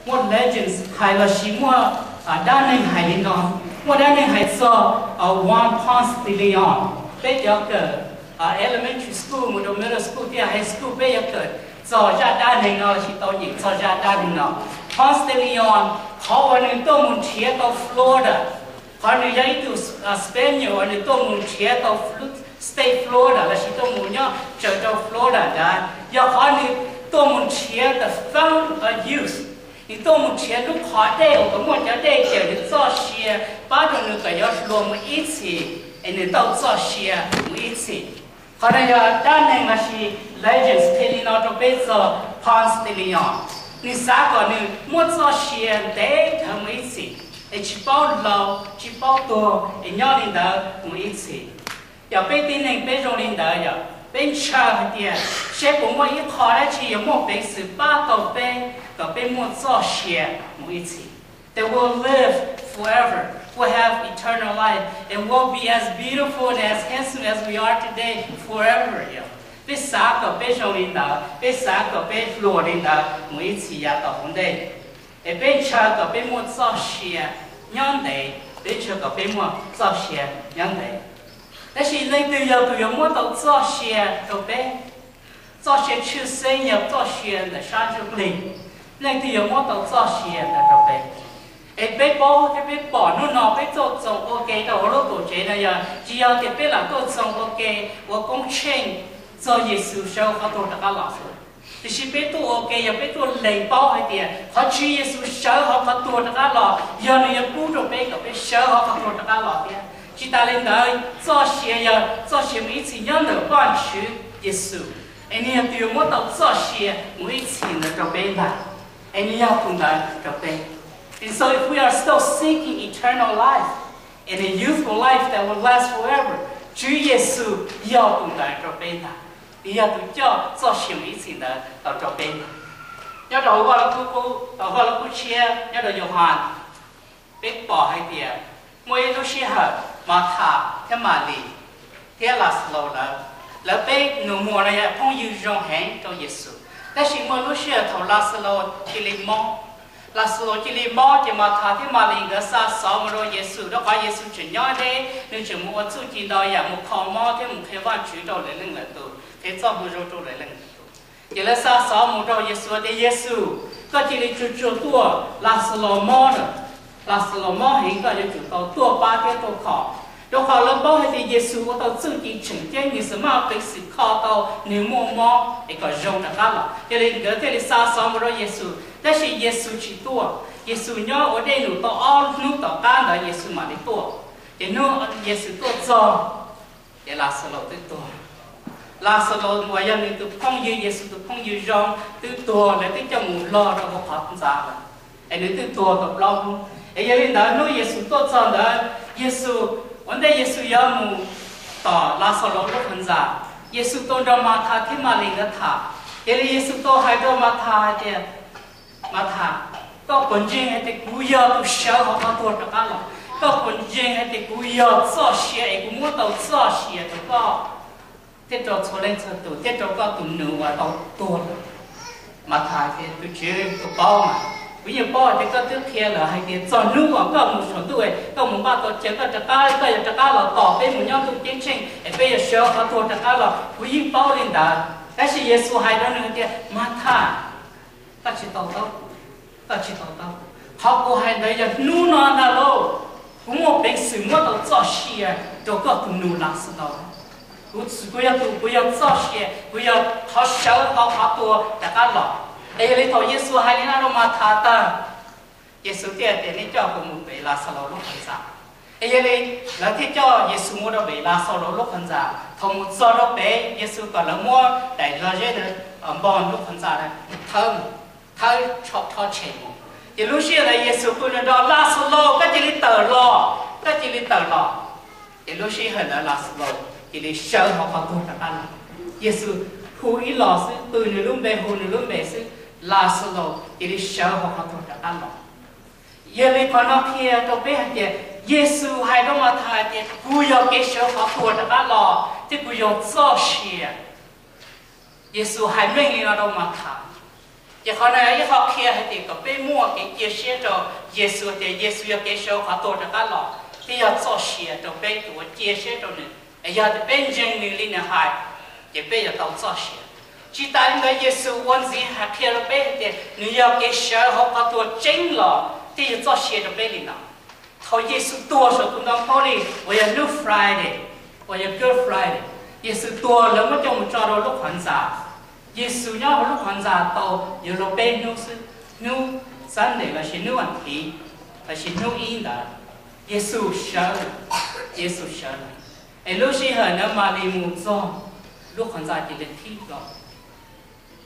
Muaj legends hais los sis muaj dab neeg hais li no, muaj dab neeg hais txog Juan Ponce de Leon. Peb cov kawm elementary school mus rau middle school thiab high school peb yuav kawm txog zaj dab neeg no los sis tau nyeem txog zaj dab neeg no. Ponce de Leon, qhov uas nws tuaj mus nrhiav tau Florida, qhov nws yog ib tug Spaniard uas nws tuaj mus nrhiav tau state Florida los sis tuaj mus nyob tsaws rau Florida ntawd, yog qhov nws tuaj mus nrhiav the fount of youth. Nws tuaj mus nrhiav lub qhov dej uas kom muaj cov dej cawm nws txoj sia, pab rau nws kom yuav hluas mus ib txhis, es nws tau txoj sia mus ib txhis. Qhov no yog dab neeg los sis legends qhia li no rau peb txog Ponce de Leon. Nws xav kom nws muaj txoj sia ntev dhawv mus ib txhis, es tsis paub laus tsis paub tuag, es nyob li ntawd mus ib txhis. Yog peb tib neeg peb zoo li ntawd, yog peb ntshaw hais tias seb puas muaj ib qho dab tsi yuav muaj peev xwm pab tau peb kom peb muaj txoj sia mus ib txhis. That we'll live forever, we'll have eternal life, and we'll be as beautiful and as handsome as we are today forever. Yog peb xav kom peb zoo li ntawd, peb xav kom peb hluas li ntawd mus ib txhis yav tom hauv ntej, es peb ntshaw kom peb muaj txoj sia nyob ntev, peb ntshaw kom peb muaj txoj sia nyob ntev. Tab sis leej twg yog tus yuav muab tau txoj sia rau peb? Txoj sia tshwj xeeb yog txoj sia ntawm sab ntsuj plig. Leej twg yuav muab tau txoj sia ntawd rau peb? Es peb paub thiab peb pom hnub no peb tuaj txoos ua ke rau hauv lub tuam tsev no yog tsis yog tias peb lam tuaj txoos ua ke ua koob tsheej txog Yexus sawv qhov tuag rov qab los xwb. Tiam sis peb tuaj ua ke yog peb tuaj lees paub hais tias qhov Tswv Yexus sawv hauv qhov tuag rov qab los yog nws yuav pub rau peb kom peb sawv hauv qhov tuag rov qab los thiab. Tsis tas li ntawd, txoj sia yog txoj sia mus ib txhis nyob ntawm Vajtswv Yexus, es nws yog tus yuav muab tau txoj sia mus ib txhis ntawd rau peb ntag, es nws yog tus ntawd rau peb. And so if we are still seeking eternal life and a youthful life that will last forever, Tswv Yexus yog tus ntawd rau peb ntag. Nws yog tus coj txoj sia mus ib txhis ntawd los rau peb ntag. Nyob rau hauv Vaj Lug Kub Tshiab nyob rau Yauhas, peb pom hais tias muaj ib lub sij hawm Mathas thiab Malis thiab Laxalus lawv, lawv peb nus muag no yog phooj ywg zoo heev rau Yexus. Tab sis muaj lub sij hawm thaum Laxalus cia li mob, Laxalus cia li mob ces Mathas thiab Malis nkawd xa xov mus rau Yexus, rau qhov Yexus tseem nyob deb, nws tseem mus ua txuj ci ntau yam, mus kho mob thiab mus qhia Vajtswv rau lwm leej lwm tus, qhia txoj moo zoo rau lwm leej lwm tus. Ces lawv xa xov mus rau Yexus tias, Yexus, koj cia li tsuag tsuag tuaj, Laxalus mob lawm. Laxalus mob heev, koj yuav tsum tau tuaj pab thiab tuaj kho. Rau qhov lawv paub hais tias Yexus ua tau txuj ci tseem ceeb, nws xav maj peev xwm kho tau nws muaj mob es kom zoo rov qab los. Yog li nkawd thiaj li xa xov mus rau Yexus, tab sis Yexus tsis tuaj. Yexus nyob ua dej num tau ob hnub tom qab ntawd Yexus mam li tuaj. Ces hnub Yexus tuaj txog, ces Laxalus twb tuag. Laxalus uas yog nws tus phooj ywg, Yexus tus phooj ywg zoo, twb tuag, lawv twb coj mus log rau hauv qhov ntxa lawm, es nws twb tuag tau plaub hnub. Es yog li ntawd hnub Yexus tuaj txog ntawd, Yexus, ua ntej Yexus yuav mus tom Laxalus lub qhov ntxa, Yexus tau nrog Mathas thiab Malis nkawd tham. Yog li Yexus tau hais rau Mathas hais tias, Mathas, koj puas ntseeg hais tias kuv yog tus sawv hauv qhov tuag rov qab los? Koj puas ntseeg hais tias kuv yog txoj sia es kuv muab tau txoj sia rau koj thiab rau txhua leej txhua tus thiab rau koj tus nus uas tau tuag lawm? Mathas tias, Tus Tswv, kuv paub mas, kuv yeej paub tias koj twb qhia lawm hais tias txog hnub uas koj mus saum ntuj, koj mus npaj tau chaw koj rov qab, koj yuav rov qab los tos peb mus nyob ntuj ceeb tsheej es peb yuav sawv qhov tuag rov qab los, kuv yeej paub li ntawd. Tab sis Yexus hais rau nws hais tias, Mathas, koj tsis to taub kuv, koj tsis to taub kuv. Qhov kuv hais ntawd yog hnub no ntag lauj, kuv muaj peev xwm muab tau txoj sia rau koj tus nus Laxalus. Kuv, kuv yog tus, kuv yog txoj sia, kuv yog qhov sawv hauv qhov tuag rov qab los. Es yog li thaum Yexus hais li no rau Mathas tag, Yexus thiaj tias, Nej coj kuv mus pem Laxalus lub qhov ntxa. Es yog li lawv thiaj coj Yexus mus rau pem Laxalus lub qhov ntxa. Thaum mus txog rau pem, Yexus kom lawv muab daim zog zeb npog lub qhov ntxa thawb, thawb rho tshem mus. Ces lub sij hawm ntawd Yexus qw nrov, Laxalus, koj cia li tawm los, koj cia li tawm los. Ces lub sij hawm ntawd Laxalus cia li sawv hauv qhov tuag rov qab los. Yexus hu ib los xwb, qw nws lub npe, hu nws lub npe xwb, Laxalus cia li sawv hauv qhov tuag rov qab los. Yog li qhov no qhia rau peb hais tias Yexus hais rau Mathas hais tias, Kuv yog kev sawv qhov tuag rov qab los thiab kuv yog txoj sia. Yexus hais meej li no rau Mathas. Ces qhov no yog ib qho qhia hais tias kom peb muaj kev cia siab rau Yexus tias Yexus yog kev sawv qhov tuag rov qab los thiab yog txoj sia rau peb tus uas cia siab rau nws, es yog tias peb ntseeg nws li nws hais, ces peb yuav tau txoj sia. Tsis tas li ntawd Yexus ua ntxiv hais qhia rau peb hais tias nws yog kev sawv hauv qhov tuag tseeb los thiab yog txoj sia rau peb li no. Thaum Yexus tuag saum tus ntoo khaub lig uas yog hnub Friday, uas yog Good Friday, Yexus tuag lawv muab coj mus tso rau lub qhov ntxa. Yexus nyob hauv lub qhov ntxa tau yuav luag peb hnub xwb, hnub Sunday lossis hnub vas thiv lossis hnub ib ntawd, Yexus sawv, Yexus sawv. Es lub sij hawm ntawd Malis mus txog, lub qhov ntxa cia li qhib los,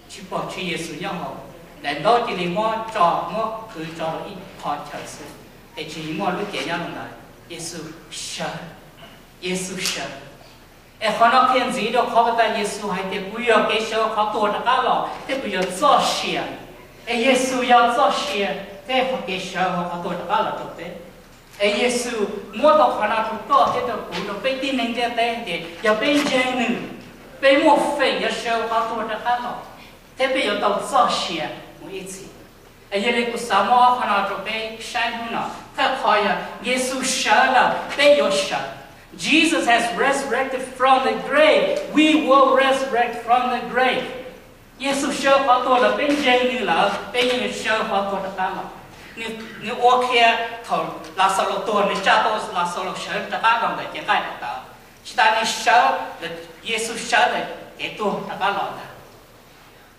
tsis pom tsis Yexus nyob hauv, daim ntaub cia li muab tso, muab qhwv tso rau ib qho chaw xwb, es tsis muaj lub cev nyob rau ntawd. Yexus sawv, Yexus sawv. Es qhov no qhia ntxiv rau qhov uas tas Yexus hais tias kuv yog kev sawv qhov tuag rov qab los thiab kuv yog txoj sia. Es Yexus yog txoj sia thiab qhov kev sawv hauv qhov tuag rov qab los rau peb. Es Yexus muab tau qhov no rau koj thiab rau kuv, rau peb tib neeg ntiaj teb tias yog peb ntseeg nws, peb muaj feem yuav sawv qhov tuag rov qab los, thiab peb yuav tau txoj sia mus ib txhis. Es yog li kuv xav muab ob qho no rau peb saib hnub no. Thawj qho yog Yexus sawv lawm, peb yuav sawv. Jesus has resurrected from the grave. We will resurrect from the grave. Yexus sawv qhov tuag lawm, peb ntseeg nws lawm, peb yeej yuav sawv qhov tuag rov qab los. Nws ua qhia thaum Laxalus tuag, nws tsa tau Laxalus sawv rov qab los ntawm cev nqaij daim tawv. Tsis tas nws sawv, Yexus sawv ntawm kev tuag rov qab los ntag.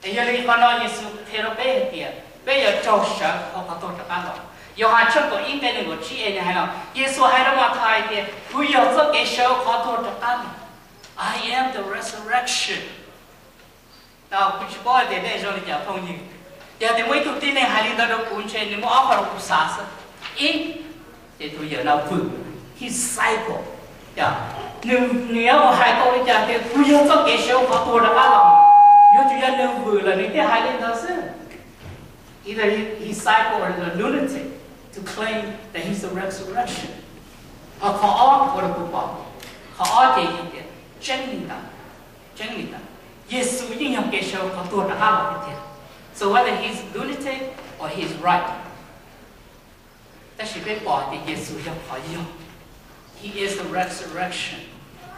Es yog li qhov no Yexus qhia rau peb hais tias peb yuav raug sawv hauv qhov tuag rov qab los. Yauhas tshooj kaum ib nqe nees nkaum tsib es nws hais no, Yexus hais rau Mathais hais tias kuv yog txoj kev sawv qhov tuag rov qab los. I am the resurrection. Kuv tsis paub hais tias nej zoo li cas phooj ywg. Yog tias muaj ib tug tib neeg hais li ntawd rau kuv ntshe nws muaj ob qho rau kuv xav xwb. Ib, ces tus yawm no vwm, his cycle, nws, nws yuav hais tau li cas tias kuv yog txoj kev sawv qhov tuag rov qab los. Yuav tsum yog nws vwm lawm nws thiaj hais li ntawd xwb. Either he, he psycho or a lunatic to claim that he's the resurrection. Ho qhov ob ua rau kuv pom, qhov ob ces yog tias tseeb li ntawd, tseeb li ntawd, Yexus yeej yog kev sawv qhov tuag rov qab los tiag tiag. So whether he's lunatic or he's right, tab sis peb pom tias Yexus yog qhov yog. He is the resurrection.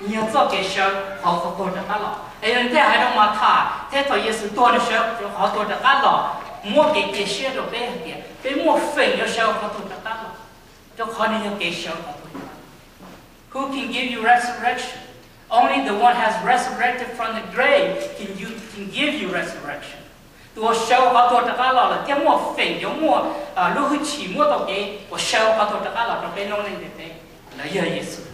Nws yog txoj kev sawv qhov, qhov tuag rov qab los. Es yog li thiaj hais rau Mathais thiab thaum Yexus tuag nws sawv qhov tuag rov qab los, muab kev cia siab rau peb hais tias peb muaj feem yuav sawv qhov tuag rov qab los, rau qhov nws yog kev sawv qhov tuag rov qab los. Who can give you resurrection? Only the one has resurrected from the grave can you, can give you resurrection. Tus uas sawv qhov tuag rov qab los lawm thiab muaj feem yuav muaj lub hwj chim muab tau kev uas sawv qhov tuag rov qab los rau peb noob neej ntiaj teb, lawv yog Yexus.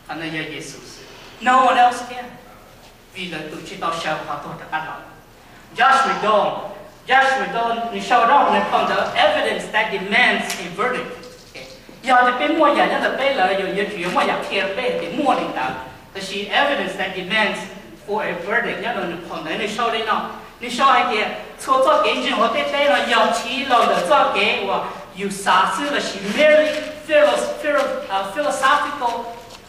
Qhov no yog Yexus xwb, no one else can, vim lawv tus tsis tau sawv qhov tuag rov qab los. Josh McDowell, Josh McDowell nws sau rau nws phau ntawv Evidence That Demands a Verdict. Yog tias peb muaj yam nyob ntawm peb lawm, yuav, yuav tsum yuav muaj yam qhia rau peb hais tias muaj li ntawd. Tab sis Evidence That Demands for a Verdict nyob rau nws phau ntawv nws sau li no, nws sau hais tias txhua txoj kev ntseeg hauv ntiaj teb no yog chiv los ntawm txoj kev uas yus xav xwb lossis merely philo-, philo-, philosophical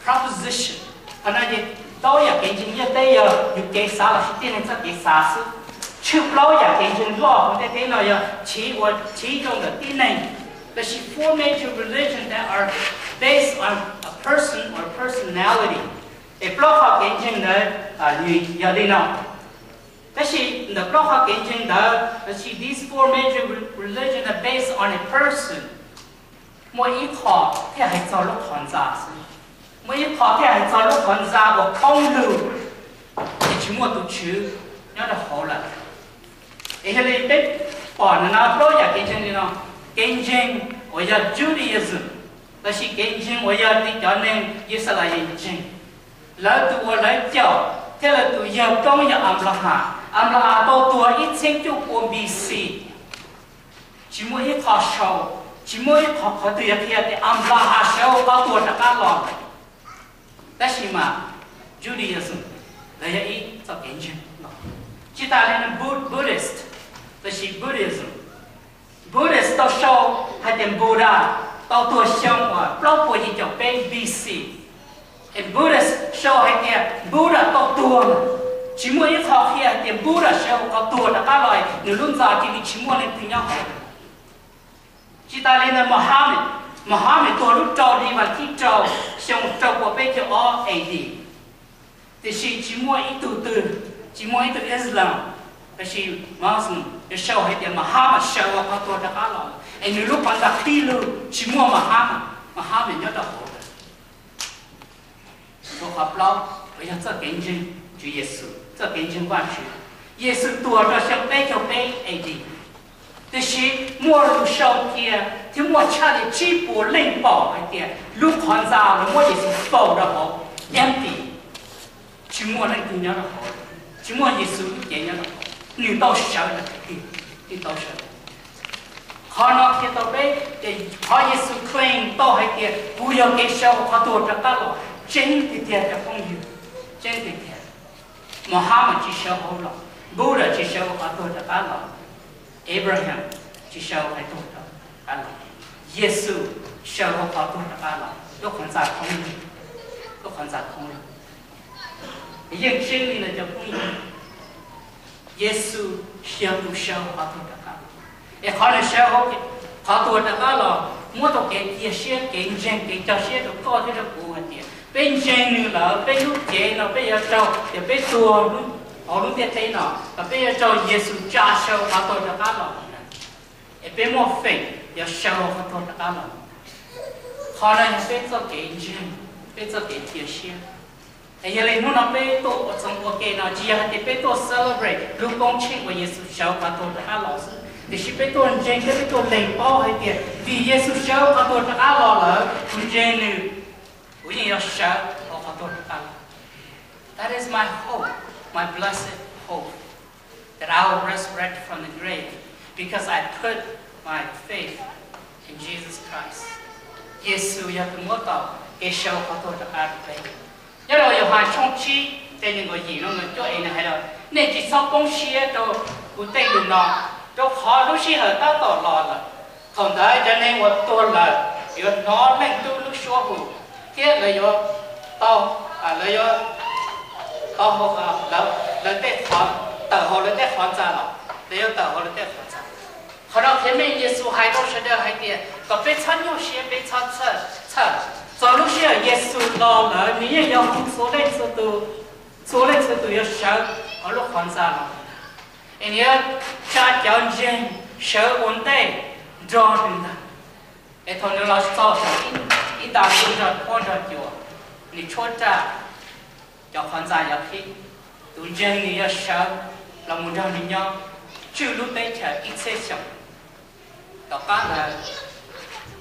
proposition. Qhov no ces plaub yam kev ntseeg ntiaj teb yog yus kev xav lossis tib neeg txoj kev xav xwb. Tshwj plaub yam kev ntseeg loj hauv ntiaj teb no yog chiv uas chiv rau ntawm tib neeg. Tab sis four major religions that are based on a person or personality. Es plaub qhov kev ntseeg ntawd nws yog li no. Tab sis ntawm plaub qhov kev ntseeg ntawd, tab sis these four major religions are based on a person. Muaj ib qho thiaj hais txog lub qhov ntxa xwb. Muaj ib qho thiaj hais txog lub qhov ntxa uas khoob lug, ces tsis muaj tus Tswv nyob rau hauv lawm. Es yog li peb pom ntawm no plaub yam kev ntseeg li no, kev ntseeg uas yog Judaism, tab sis kev ntseeg uas yog li cov neeg Yixalayees ntseeg. Lawv tus uas lawv caum thiab lawv tus yawg koob yog Anplahas. Anplahas tau tuag ib txhiab cuaj pua B C. Tsis muaj ib qho sau, tsis muaj ib qho qhov twg yog qhia tias Anplahas sawv hauv qhov tuag rov qab los. Tab sis mas Judaism, lawv yog ib txoj kev ntseeg los. Tsis tas li Buddhist, tab sis Buddhism, Buddhist tau sau hais tias Buddha tau tuag xyoo uas plaub puas yim caum peb B C. Es Buddhist sau hais tias Buddha tau tuag lawm. Tsis muaj ib qho qhia hais tias Buddha sawv hauv qhov tuag rov qab los, nws lub ntxa cia li tsis muaj leej twg nyob hauv. Tsis tas li ntawd, Muhammad, Muhammad tuag lub rau Devan thib rau, xyoo rau pua peb caug ob A D. Tiam sis tsis muaj ib tug twg, tsis muaj ib tug Islam, tab sis Muslim, yuav sau hais tias Muhammad sawv hauv qhov tuag rov qab los, es nws lub qhov ntxa qhib lug tsis muaj Muhammad, Muhammad nyob rau hauv. Ua qhov plaub uas yog txoj kev ntseeg Tswv Yexus, txoj kev ntseeg Vajtswv. Yexus tuag rau xyoo peb caug peb A D, tiam sis muaj lus sau cia thiab muaj tshaj li tsib puas leej pom hais tias lub qhov ntxa uas muab Yexus faus rau hauv empty, tsis muaj leej twg nyob rau hauv, tsis muaj Yexus lub cev nyob rau hauv, nws tau sawv lawm tiag tiag, nws tau sawv. Qhov no qhia tau peb tias qhov Yexus claim tau hais tias kuv yog kev sawv hauv qhov tuag rov qab los, tseeb tiag tiag cov phooj ywg, tseeb tiag tiag. Muhammad tsis sawv hauv los, Buddha tsis sawv hauv qhov tuag rov qab los, Abraham tsis sawv hauv qhov tuag rov qab los, Yexus sawv hauv qhov tuag rov qab los, lub qhov ntxa khoob lug, lub qhov ntxa khoob lug. Yeej tseeb li ntawd cov phooj ywg, Yexus yog tus sawv hauv qhov tuag rov qab los. Es qhov nws sawv hauv qhov tuag rov qab los muab tau kev cia siab, kev ntseeg, kev cog siab rau koj thiab rau kuv hais tias peb ntseeg nws lawm, peb lub cev no peb yuav raug, yog peb tuag hauv lub ntiaj teb no los peb yuav raug Yexus tsa sawv hauv qhov tuag rov qab los. Es peb muaj feem yuav sawv hauv qhov tuag rov qab los. Qhov no yog peb txoj kev ntseeg, peb txoj kev cia siab. Es yog li hnub no peb tuaj ua txoos ua ke no tsis yog hais tias peb tuaj celebrate lub koob tsheej uas Yexus sawv hauv qhov tuag rov qab los xwb, tiam sis peb tuaj ntseeg thiab peb tuaj lees paub hais tias vim Yexus sawv hauv qhov tuag rov qab los lawm, kuv ntseeg nws, kuv yeej yuav sawv hauv qhov tuag rov qab los. That is my hope, my blessed hope, that I will resurrect from the grave because I put my faith in Jesus Christ. Yexus yog tus muab tau kev sawv hauv qhov tuag rov qab rau peb. Nyob rau Yauhas tshooj tsib, nqe nees nkaum yim no nws cuab es nws hais tias, nej tsis txhob poob siab rau kuv tej lus no, rau qhov lub sij hawm tab tom los lawm. Thaum ntawd cov neeg uas tuag lawm yuav hnov Leej Tub lub suab hu, thiab lawv yuav tau, lawv yuav tau, lawv tej qhov, tawm hauv lawv tej qhov ntxa los, lawv yuav tawm hauv lawv tej qhov ntxa. Qhov no qhia meej Yexus hais rau sawv daws hais tias kom peb txhob nyuaj siab, peb txhob txhawj. Txog lub sij hawm Yexus los lawm nws yeej yuav hu txhua leej txhua tus, txhua leej txhua tus yuav sawv hauv lub qhov ntxa los, es nws yuav tsa cov ntseeg sawv ua ntej nrog nws ntag. Es thaum nws los txog saum ib nta ntuj nrog huab nrog cua, nws tshuab raj, cov qhov ntxa yuav qhib, tus ntseeg nws yuav sawv los mus nrog nws nyob tswj lub teb chaws ib txhiab xyoo. Tom qab ntawd,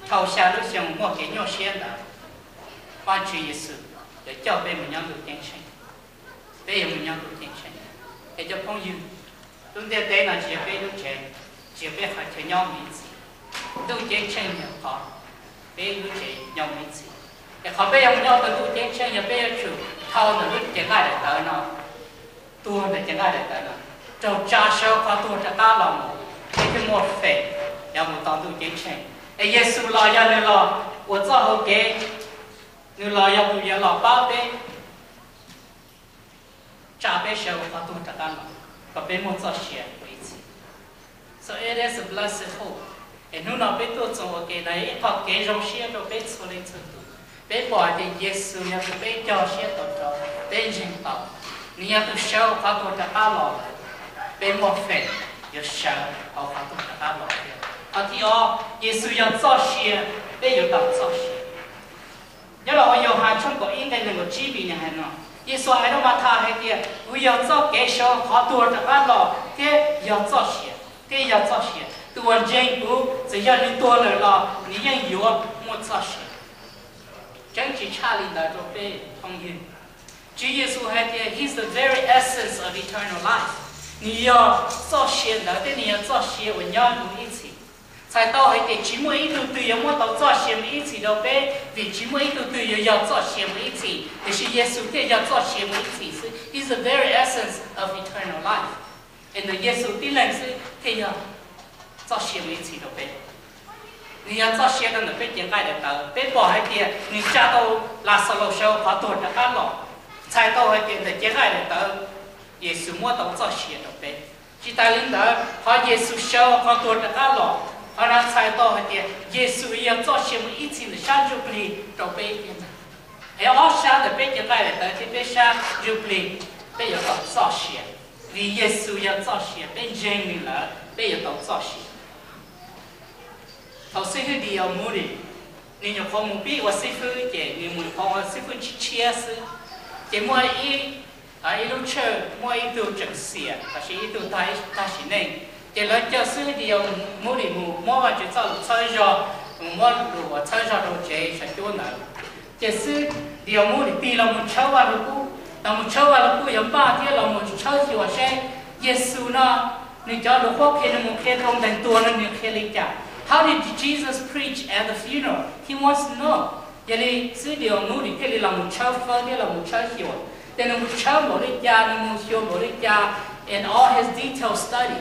dhau xya lub xyoo muaj kev nyuaj siab ntawd, Vajtswv Yexus yuav coj peb mus nyob ntuj ceeb tsheej. Peb yuav mus nyob ntuj ceeb tsheej. Es cov phooj ywg, lub ntiaj teb no tsis yog peb lub tsev, tsis yog peb qhov chaw nyob mus ib txhis. Ntuj ceeb tsheej yog qhov peb lub tsev nyob mus ib txhis. Es qhov peb yuav mus nyob rau ntuj ceeb tsheej yog peb yuav tsum dhau ntawm lub cev nqaij daim tawv no, tuag ntawm cev nqaij daim tawv no, raug tsa sawv qhov tuag rov qab los mus, peb thiaj muaj feem yuav mus tau ntuj ceeb tsheej. Es Yexus los yog nws los ua txoj hau kev, nws los yog tus yuav los pab peb, tsa peb sawv ua qhov tuag rov qab los, kom peb muaj txoj sia mus ib txhis. So it is a blessed hope. Es hnub no peb tuaj txoos ua ke no yog ib qho kev zoo siab rau peb txhua leej txhua tus. Peb pom hais tias Yexus yog tus peb cog siab tau rau, peb ntseeg tau, nws yog tus sawv ua qhov tuag rov qab los lawm, peb muaj feem yuav sawv hauv qhov tuag rov qab los thiab. Qhov thib ob, Yexus yog txoj sia, peb yuav tau txoj sia. Nyob rau hauv Yauhas tshooj kaum ib nqe nees nkaum tsib vim nws hais no, Yexus hais rau Mathas hais tias, kuv yog txoj kev sawv qhov tuag rov qab los thiab yog txoj sia, thiab yog txoj sia. Tus uas ntseeg kuv, txawm yog nws tuag lawm los nws yeej yuav muaj txoj sia. Tseeb tsis tshaj li ntawd rau peb phooj ywg. Tswv Yexus hais tias, He's the very essence of eternal life. Nws yog txoj sia ntawd thiab nws yog txoj sia uas nyob mus ib txhis. Txhais tau hais tias tsis muaj ib tug twg yuav muab tau txoj sia mus ib txhis rau peb, vim tsis muaj ib tug twg yuav yog txoj sia mus ib txhis, tiam sis Yexus thiaj yog txoj sia mus ib txhis xwb. He's the very essence of eternal life. Es ntawm Yexus tib leeg xwb thiaj yog txoj sia mus ib txhis rau peb. Nws yog txoj sia rau ntawm peb cev nqaij daim tawv. Peb pom hais tias nws tsa tau Laxalus sawv qhov tuag rov qab los, txhais tau hais tias ntawm cev nqaij daim tawv Yexus muab tau txoj sia rau peb. Tsis tas li ntawd, qhov Yexus sawv hauv qhov tuag rov qab los, qhov no txhais tau hais tias Yexus yog txoj sia mus ib txhis ntawm sab ntsuj plig rau peb thiab ntag. Es ob sab ntawm peb cev nqaij daim tawv thiab peb sab ntsuj plig, peb yuav tau txoj sia. Vim Yexus yog txoj sia, peb ntseeg nws lawm peb yuav tau txoj sia. Thaum xib hwb Dios Mus Lis, nws nyuam qhuav mus pib ua xib fwb ces nws mus nyuam qhuav ua xib fwb tshiab tshiab xwb. Ces muaj ib, ib lub tshawj muaj ib tug tseem xiam los sis ib tug tag sim neej, ces lawv caw xib hwb Dios Mus Lis mus muab Vajtswv txoj lus txhawb zog, mus muab lus uas txhawb zog rau tsev sawv cuab ntawd. Ces xib hwb Dios Mus Lis tig los mus tshawb Vaj Lug Kub, los mus tshawb Vaj Lug Kub yuav npaj thiab los mus tshawb xyuas seb Yexus no nws cov lus qhuab qhia nws mus qhia rau ntees tuag no nws qhia li cas? How did Jesus preach at the funeral? He wants to know. Yog li xib hwb Dios Mus Lis thiaj li los mus tshawb fawb thiab los mus tshawb xyuas. Ces nws mus tshawb npaum li cas, nws mus xyuas npaum li cas, and all his detailed study,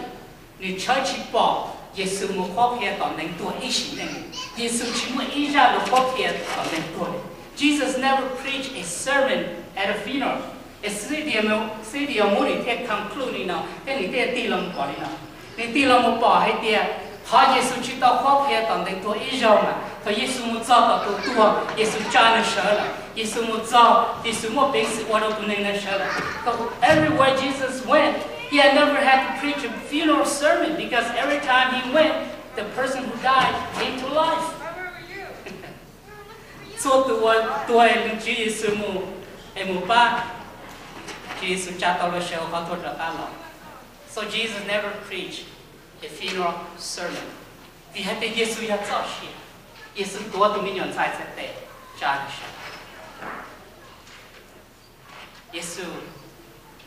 nws tshawb tsis pom Yexus mus qhuab qhia tom ntees tuag ib sim neej. Yexus tsis muaj ib zaj lus qhuab qhia tom ntees tuag li. Jesus never preached a sermon at a funeral. Es xib hwb Dios Mus Lis thiaj conclude li no thiab nws thiaj tig los mus pom li no. Nws tig los mus pom hais tias qhov Yexus tsis tau qhuab qhia tom ntees tuag ib zaug mas thaum Yexus mus txog tom tus tuag, Yexus tsa nws sawv lawm. Yexus mus txog, Yexus muaj peev xwm ua rau tus neeg ntawd sawv lawm. So everywhere Jesus went, he had never had to preach a funeral sermon because every time he went, the person who died came to life. Txhua tus uas tuag es Tswv Yexus mus, es mus pab, Tswv Yexus tsa tau lawv sawv hauv qhov tuag rov qab los. So Jesus never preached a funeral sermon. Vim hais tias Yexus yog txoj sia, Yexus tuav tus me nyuam ntxhais txhais tes tsa nws sawv. Yexus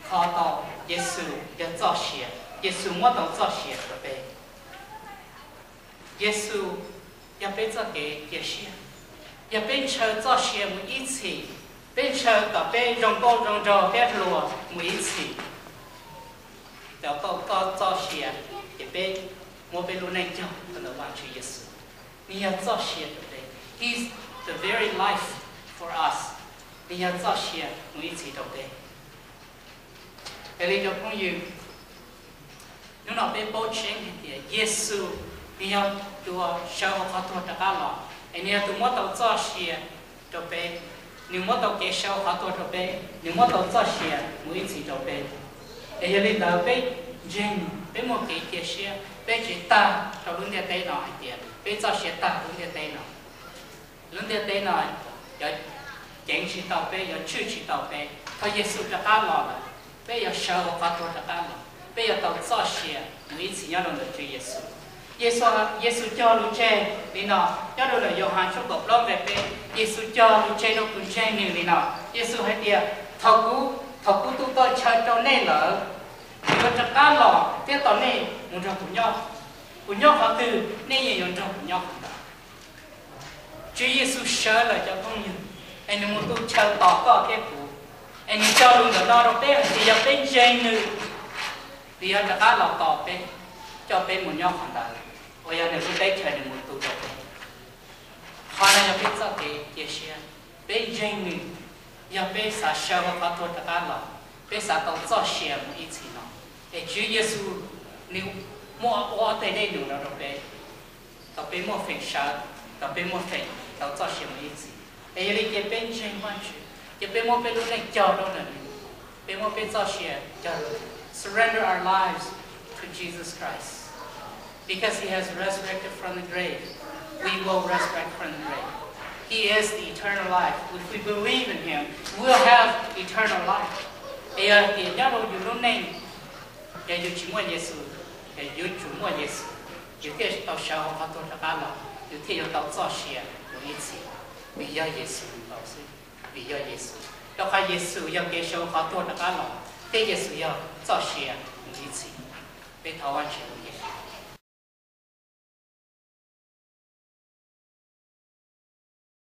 kho tau, Yexus yog txoj sia, Yexus muab tau txoj sia rau peb. Yexus yog peb txoj kev cia siab, yog peb ntshaw txoj sia mus ib txhis, peb ntshaw kom peb zoo nkauj zoo nraug thiab hluas mus ib txhis. Tau txoj sia, ces peb muab peb lub neej cog rau ntawm Vajtswv Yexus. Nws yog txoj sia rau peb. He's the very life for us. Nws yog txoj sia mus ib txhis rau peb. Es li cov phooj ywg, hnub no peb paub tseeb hais tias Yexus nws yog tus uas sawv hauv qhov tuag rov qab los, es nws yog tus muab tau txoj sia rau peb, nws muab tau kev sawv hauv qhov tuag rau peb, nws muab tau txoj sia mus ib txhis rau peb. Es yog li ntawd peb ntseeg, peb muaj kev cia siab, peb tsis tag rau lub ntiaj teb no hais tias peb txoj sia tag lub ntiaj teb no. Lub ntiaj teb no yuav ceev tsis tau peb, yuav tswj tsis tau peb. Thaum Yexus rov qab los lawm, peb yuav sawv hauv qhov tuag rov qab los, peb yuav tau txoj sia mus ib txhis nyob rau ntawm Tswv Yexus. Yexus, Yexus cog lus tseg li no nyob rau ntawm Yauhas tshooj kaum plaub nqe peb, Yexus cog lus tseg rau tus ntseeg nws li no. Yexus hais tias, thaum kuv, thaum kuv tu tau chaw rau nej lawm, kuv yuav rov qab los thiab tos nej mus nrog kuv nyob. Kuv nyob qhov twg, nej yeej yuav nrog kuv nyob qhov ntawd. Tswv Yexus sawv lawm cov phooj ywg, es nws mus tu chaw tos koj thiab kuv. Es nws cog lus ntawm no rau peb hais tias yog peb ntseeg nws, nws yuav rov qab los tos peb, coj peb mus nyob qhov ntawd uas yog nws lub teb chaws nws mus tu rau peb. Qhov no yog peb txoj kev cia siab, peb ntseeg nws. Yog peb xav sawv hauv qhov tuag rov qab los, peb xav tau txoj sia mus ib txhis no, es Tswv Yexus nws muaj ua tej dej num no rau peb, kom peb muaj feem sawv, kom peb muaj feem tau txoj sia mus ib txhis. Es yog li ces peb ntseeg Vajtswv, ces peb muab peb lub neej cog rau ntawm nws, peb muab peb txoj sia cog rau, surrender our lives to Jesus Christ. Because he has resurrected from the grave, we will resurrect from the grave. He is the eternal life. If we believe in him, we'll have eternal life. Es yog tias nyob rau yus lub neej, yog yus tsis muaj Yexus, yog yus tsis muaj Yexus, yus thiaj tau sawv hauv qhov tuag rov qab los, yus thiaj yuav tau txoj sia mus ib txhis. Vim yog Yexus nkaus xwb, vim yog Yexus, rau qhov Yexus yog kev sawv hauv qhov tuag rov qab los thiab Yexus yog txoj sia mus ib txhis. Peb thov Vajtswv ua ke.